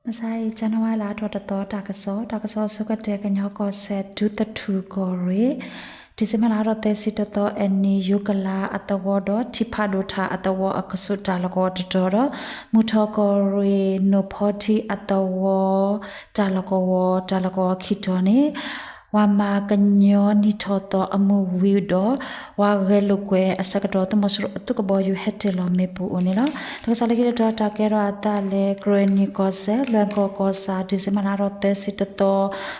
မဆါအံၤ ကၠနဝါလါထီၣ်တသီ တၢ်ကစီၣ်, တၢ်ကစီၣ်အဆိကတၢၢ် ကညီကီၢ်စဲၣ် ဒူသထူၣ်ကီၢ်ရ့ၣ်, ဒံၣ်စ့ဘၢၣ်လါထီၣ်သၢဆံတသီအနံၤ ယိၤကလးအသဝီဒီး ထံဖးဒိၣ်ထၣ်အသဝီအကဆူးတၢ်လီၢ်ကဝီၤတတီၤဒီး မုၢ်ထီၣ်ကီၢ်ရ့ၣ် နိၣ်ဖီထံအသဝီ တၢ်လီၢ်ကဝီၤ တၢ်လီၢ်ကဝီၤခံတီၤန့ၣ် ဝၤမၤကညီနံၣ်ထီၣ်သီအမုၢ်ဝံၤဒီး ဝၤဂဲၤလိာ်ကွဲအဆၢကတီၢ် သုးမီၤစိရိၤအသုးကဘီယူၤဟဲတ့ၢ်လီၤမ့ၣ်ပိၢ်အိၣ်န့ၣ်လီၤ. တၢ်ကစီၣ်လၢခံတတီၤ တၢ်ကဲထီၣ်အသးလၢ ကရ့ၣ်နံၣ်ကီၢ်စဲၣ် လွဲၢ်ကီၢ်ကီၢ်ဆၣ် ဒံၣ်စ့ဘၢၣ်လါထီၣ်သၢဆံတသီ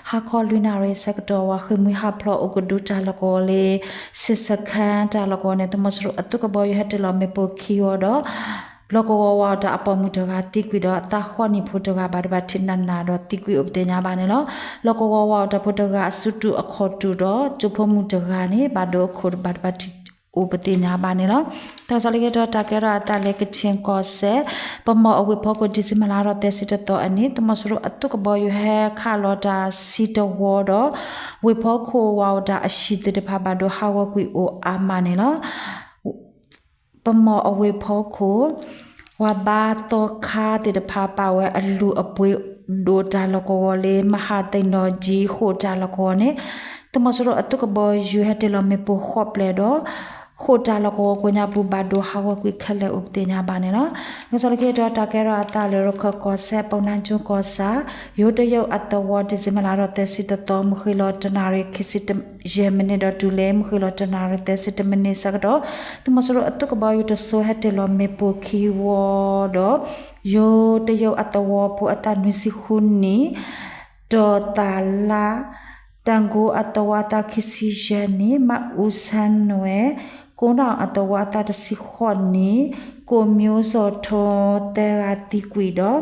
ဟါခီလွံၢ်နၣ်ရံၣ်အဆၢကတီၢ် ဝၤဃ့ၢ်မှံဟးဖျိးအိၣ်ကဒုတၢ်လီၢ်ကဝီၤလၢ စ့ၣ်စခါတၢ်လီၢ်ကဝီၤန့ၣ် သုးမီၤစိရိၤအသုးကဘီယူၤဟဲတ့ၢ်လီၤမ့ၣ်ပိၢ်ခံဝီဒီး လီၢ်ကဝီၤဝၤအိၣ်တၢ်အပိာ်မုၣ်တဂၤသံကွံာ်ဒီး အသးဃီနံၣ်ဖိတဂၤဘၣ်ဒိဘၣ်ထံးနးနးဒီးသံကွံာ်အိၣ်ပသ့ၣ်ညါဘၣ်န့ၣ်လီၤ. လီၢ်ကဝီၤဝၤအိၣ်တၢ်ဖိတဂၤအစုတူၢ်အခိၣ်တူၢ်ဒီး ကၠိဖိမုၣ်တဂၤန့ၣ် ဘၣ်ဒိအခိၣ်ဘၣ်ဒိဘၣ်ထံးအိၣ်ပသ့ၣ်ညါဘၣ်န့ၣ်လီၤ. တၢ်ကစီၣ်လၢခံတတီၤ တၢ်ကဲထီၣ်အသးလၢ ကခၠ့ၣ်ကီၢ်စဲၣ် ပမီၢ်အဝ့ၢ်ဖီခိၣ် ဒံၣ်စ့ဘၢၣ်လါထီၣ်သၢဆံတသီအနံၤ သုးမီၤစိရိၤအသုးကဘီယူၤဟဲခးလီၤတၢ်ဆံတဝီဒီး ဝ့ၢ်ဖီခိၣ်ဝၤအိၣ်တၢ်အဟံၣ်သ့ၣ်တဖၣ်ဘၣ်ဒိဟးဂီၤကွံာ်အိၣ်အါမးန့ၣ်လီၤ. ပမီၢ်အဝ့ၢ်ဖီခိၣ် ဝၤဘါသီခါသ့ၣ်တဖၣ်ပာ်ဝဲအလုၢ်အပှ့ၤဒိၣ်တၢ်လီၢ်ကဝီၤလၢ မဟါသ့ၣ်နီၣ်ကၠံဃိၣ်တၢ်လီၢ်ကဝီၤန့ၣ် သုးမီၤစိရိၤအသုးကဘီယူၤဟဲတ့ၢ်လီၤမ့ၣ်ပိၢ်ဃိးဖျၢၣ်ဒီး ဃိၣ်တၢ်လီၢ်ကဝီၤကိးညါပူၤဘၣ်ဒိဟးဂီၤကွံာ်ခဲလၢာ်အိၣ်ပသ့ၣ်ညါဘၣ်န့ၣ်လီၤ. တၢ်ကစီၣ်လၢခံတတီၤ တၢ်ကဲထီၣ်အသးလၢ ရခၢၣ်ကီၢ်စဲၣ် ပူၤနါကၠိကီၢ်ဆၣ် ယိၤတယုၢ်အသဝီ ဒံၣ်စ့ဘၢၣ်လါထီၣ်သၢဆံတသီ မုၢ်ဃ့ၢ်လီၤတနၣ်ရံၣ်ခံဆံယဲၢ်မံးနံးဒီးတုၤလၢ မုၢ်ဃ့ၢ်လီၤတနၣ်ရံၣ်သၢဆံတမံးနံးဆၢကတီၢ် သုးမီၤစိရိၤအသုးကဘီယူၤတစိၤဟဲတ့ၢ်လီၤမ့ၣ်ပိၢ်ခံဝီဒီး ယိၤတယုၢ်အသဝီဖိအသးနွံဆံဃုနံၣ် ဒီးသးလါ တၢ်ကိအသဝီအသးခံဆံယဲၢ်နံၣ် မးအူဆၣ်နွဲၣ် ကိးနီၣ်အသဝီအသးတဆံဃိးနံၣ် ကိးမၠိစီၤထိသၢဂၤသံကွံာ်ဒီး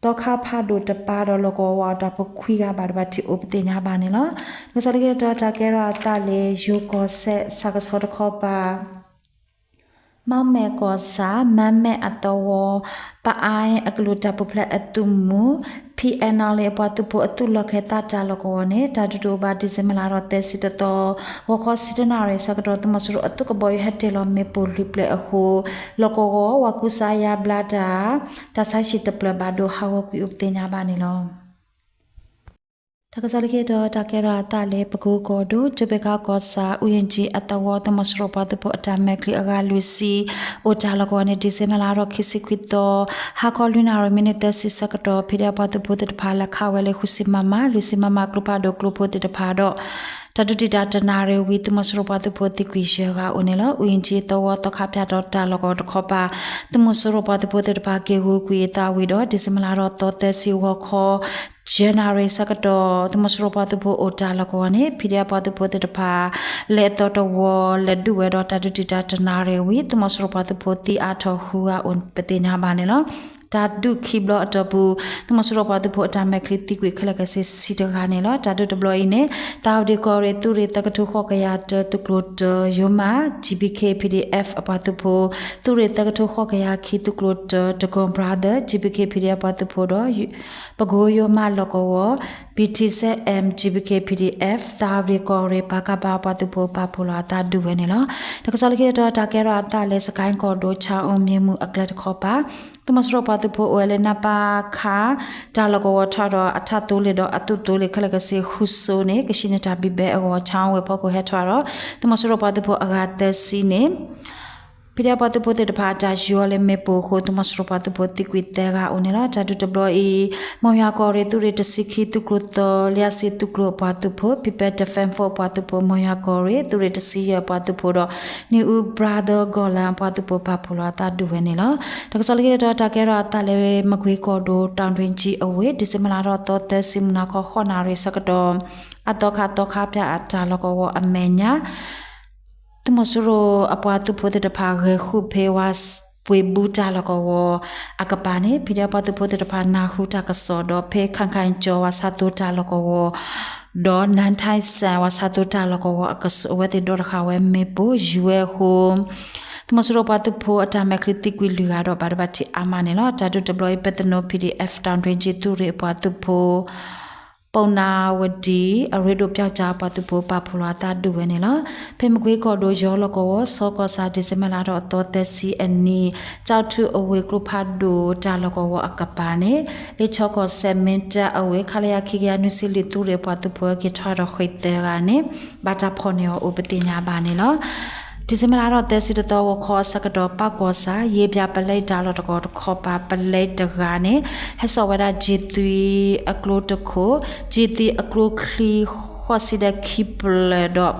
သီခါဖးဒိၣ်တပၤဒီး လီၢ်ကဝီၤဝၤအိၣ်တၢ်ဖိခွံဂၤဘၣ်ဒိဘၣ်ထံးအိၣ်ပသ့ၣ်ညါဘၣ်န့ၣ်လီၤ. တၢ်ကစီၣ်လၢခံတတီၤ တၢ်ကဲထီၣ်အသးလၢ ယိၤကီၢ်စဲၣ် ဆၣ်ကဆီတခီပၤ မီၢ်မဲၣ်ကီၢ်ဆၣ် မၢ်မဲၣ်အသဝီ ပအါအကလုာ်တၢ်ပူၤဖျဲးအသုးမုၢ် ဖံးအဲၣ်နီၣ်လ့ၣ် အပှၤသုးဖိအသုးလီၢ်ခၢၣ်သးတၢ်လီၢ်ကဝီၤန့ၣ် တၢ်ဒုးတအိၣ်ဘၣ် ဒံၣ်စ့ဘၢၣ်လါထီၣ်သၢဆံတသီ ဂီၤခီဆံတနၣ်ရံၣ်အဆၢကတီၢ် သုးမီၤစိရိၤအသုးကဘီယူၤဟဲတ့ၢ်လီၤမ့ၣ်ပိၢ်လွံၢ်ဖျၢၣ်အဃိ လီၢ်ကဝီၤဝၤကူစါယါဘျါတၢ် တၢ်ဆါဟံၣ်တဖျၢၣ်ဘၣ်ဒိဟးဂီၤကွံာ်အိၣ်ပသ့ၣ်ညါဘၣ်န့ၣ်လီၤ. တၢ်ကစီၣ်လၢခံတတီၤ တၢ်ကဲထီၣ်အသးလၢ ပကိကီၢ်ဒိၣ် ကၠိဘ့ကါကီၢ်ဆၣ် အူယ့ၣ်ကၠံအသဝီ သုးမီၤစိရိၤပှၤသုးဖိအတၢ်မဲာ်ချံအဂၤလွံၢ်ဆံ အိၣ်တၢ်လီၢ်ကဝီၤန့ၣ် ဒံၣ်စ့ဘၢၣ်လါထီၣ်ခံဆံခွံသီ ဟါခီလွံၢ်နၣ်ရံၣ်မံးနံးသၢဆံဆၢကတီၢ် ဖံးဒဲးပှၤသုးဖိသ့ၣ်တဖၣ်လဲၤခးဝဲလၢ ဃုဆံ မမ လွံၢ်ဆံမမကျိဖးဒိၣ်ကျိဖိသ့ၣ်တဖၣ်ဒီး တၢ်ဒုးတံာ်တာ်တနၣ်ရံၣ်ဝံၤ သုးမီၤစိရိၤပှၤသုးဖိသံကွံာ်ယဲၢ်ဂၤအိၣ်န့ၣ်လီၤ. အူယ့ၣ်ကၠံသဝီသီခါဖၠၣ်ဒီးတၢ်လီၢ်ကဝီၤတခီပၤ သုးမီၤစိရိၤပှၤသုးဖိသ့ၣ်တဖၣ်က့ၤဂုာ်ကွံာ်အသးဝံၤဒီး ဒံၣ်စ့ဘၢၣ်လါထီၣ်သီသၢဆံဂီၤခီ ယဲၢ်နၣ်ရံၣ်ဆၢကတီၢ် သုးမီၤစိရိၤပှၤသုးဖိအိၣ်တၢ်လီၢ်ကဝီၤန့ၣ် ဖံးဒဲးပှၤသုးဖိသ့ၣ်တဖၣ် လဲၤအသီတဝီ လဲၤဒုးဝဲဒီးတၢ်ဒုးတံာ်တာ်တနၣ်ရံၣ်ဝံၤ သုးမီၤစိရိၤပှၤသုးဖိသံအါထီၣ်ဃုဂၤအိၣ်ပသ့ၣ်ညါဘၣ်န့ၣ်လီၤ. တၢ်ဒုးခံဘျီအတီၢ်ပူၤ သုးမီၤစိရိၤပှၤသုးဖိအတၢ်မဲာ်ချံသံကွံာ်ခဲလၢာ်ခဲဆ့ဆံတဂၤန့ၣ်လီၤ. တၢ်ဒုးတဘျီအံၤန့ၣ် သၢဝဒံကီၢ်ရ့ၣ် သုးရ့ၣ်သၢကထိဃိးကယၤတၢ သုးကျိၤတၢ ယိၤမး G B K P D F အပှၤသုးဖိ သုးရ့ၣ်သၢကထိဃိးကယၤခံ သုးကျိၤတၢ တကီၢ် brother G B K P D F ပှၤသုးဖိဒီး ပကိယိၤမးလီၢ်ကဝီၤ P T Z M G B K P D F သၢဝဒံကီၢ်ရ့ၣ် ပကဖ ပှၤသုးဖိပာ်ဖှိၣ်လီၤအသးဒုးဝဲန့ၣ်လီၤ. တၢ်ကစီၣ်လၢခံတတီၤ တၢ်ကဲထီၣ်အသးလၢ စကဲၣ်ကီၢ်ဒိၣ် ဆၣ်အူမ့ၢ်မုၢ်အကျဲတခီပၤ သုးမီၤစိရိၤပှၤသုးဖိအိၣ်ဝဲလၢ နပခ တၢ်လီၢ်ကဝီၤထီၣ်ဒီး အထးသိလ့ၣ်ဒီးအသုးသိလ့ၣ်ခဲလၢာ်ခဲဆ့ ဃုစိၤန့ၣ် ကဆှၢန့ၢ်တၢ်ဘံၣ်ဘဲအဂီၢ် ဆၣ်အူဝ့ၢ်ဖီခိၣ်ဟဲထီၣ်ဒီး သုးမီၤစိရိၤပှၤသုးဖိအဂၤသၢဆံန့ၣ် ဖံးဒဲးပှၤသုးဖိသ့ၣ်တဖၣ်အတၢ်ယူၤအီၤလၢမ့ၣ်ပိၢ်အဃိ သုးမီၤစိရိၤပှၤသုးဖိသံကွံာ်သၢဂၤအိၣ်န့ၣ်လီၤ. တၢ်ဒုးတဘျီအံၤ မီၢ်ယွၤကီၢ်ရ့ၣ် သုးရ့ၣ်တဆံခံ သုးကျိၤသၢ လံအစ့သုးကျိၤအပှၤသုးဖိ People Defence Force ပှၤသုးဖိ မီၢ်ယွၤကီၢ်ရ့ၣ် သုးရ့ၣ်တဆံယဲၢ်ပှၤသုးဖိဒီး နံၣ်အူ brother ကီၢ်လၢပှၤသုးဖိပာ်ဖှိၣ်လီၤအသးဒုးဝဲန့ၣ်လီၤ. တၢ်ကစီၣ်လၢခံတတီၤ တၢ်ကဲထီၣ်အသးလၢ မကွ့ကီၢ်ဒိၣ် တၢ်တွ့ကၠံအဝ့ၢ် ဒံၣ်စ့ဘၢၣ်လါထီၣ်သီသၢဆံမုၢ်နၤခီ ဃိးနၣ်ရံၣ်ဆၢကတီၢ် အသီခါသီခါဖၠၣ်အတၢ်လီၢ်ကဝီၤအမဲာ်ညါ သုးမီၤစိရိၤအပှၤသုးဖိသ့ၣ်တဖၣ် ဂဲၤဃုဖဲဝဲ ပှ့ၤဘူတၢ်လီၢ်ကဝီၤအကပၤန့ၣ် ဖံးဒဲးပှၤသုးဖိသ့ၣ်တဖၣ် နၢ်ဟူတၢ်ကစီၣ်ဒီး ဖဲခၣ်ခၣ်ကၠီၤ ဝဲဆၣ်သိတၢ်လီၢ်ကဝီၤ ဒီး နၢ်ထၢၣ်စၣ် ဝဲဆၣ်သိတၢ်လီၢ်ကဝီၤအကဆူး အဝဲသ့ၣ်ဒိးတဃာ်ဝဲမ့ၣ်ပိၢ်ယူၤဝဲအဃိ သုးမီၤစိရိၤပှၤသုးဖိအတၢ်မဲာ်ချံသံကွံာ်လွံၢ်ဂၤဒီး ဘၣ်ဒိဘၣ်ထံးအါမးန့ၣ်လီၤ. တၢ်ဒုးတဘျီအံၤ ပဲသနိ P D F တၢ်တွ့ကၠံ သုးရ့ၣ်အပှၤသုးဖိ ပုဏ္ဏားဝဒံ အရ့ဒိၣ်ပျောက်ကျား အပှၤသုးဖိပာ်ဖှိၣ်လီၤအသးဒုးဝဲန့ၣ်လီၤ. ဖဲမကွ့ကီၢ်ဒိၣ်ယီၤလီၢ်ကဝီၤ စီၤကီၢ်ဆၣ် ဒံၣ်စ့ဘၢၣ်လါထီၣ်အသီသၢဆံအနံၤ ကၠီထူအဝ့ၢ်ကျိဖးဒိၣ်တၢ်လီၢ်ကဝီၤအကပၤန့ၣ် လ့ၣ်ဆီကီၢ်စဲၣ် မ့ၣ်တၢအဝ့ၢ် ခလရ ခံကယၤနွံဆံလွံၢ် သုးရ့ၣ်အပှၤသုးဖိဟဲက့ၤထီၣ်ဒီးဃ့ၢ်သၢဂၤန့ၣ် ဘၣ်တၢ်ဖီၣ်န့ၢ်အီၤအိၣ်ပသ့ၣ်ညါဘၣ်န့ၣ်လီၤ. ဒံၣ်စ့ဘၢၣ်လါထီၣ်သၢဆံတသီ ဂီၤခီအဆၢကတီၢ် ပၣ်ကီၢ်ဆၣ် ယ့ဘျါပလဲတၢ်လီၢ်တကဝီၤတခီပၤ ပလဲတဂၤန့ၣ် ဟဲစိာ်ဝဲဒၣ် ကၠံၣ်သွံအကျိတခိၣ်, ကၠံၣ်သွံအကျိချံဃိးဆံဒီးခံဖျၢၣ်ဒီး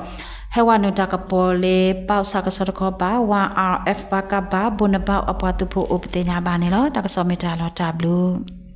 ဟဲဝဲနုာ်တၢ်ကပီၤလၢ ပၣ်စၣ်ကစီၣ်တခီပၤ Y R F ပၣ်ကၣ်ဘၣ် ဘိးနဘၣ် အပှၤသုးဖိအိၣ်ပသ့ၣ်ညါဘၣ်န့ၣ်လီၤ. တၢ်ကစီၣ်မ့ၢ်တၢ်လီၤတၢ်ဘျုး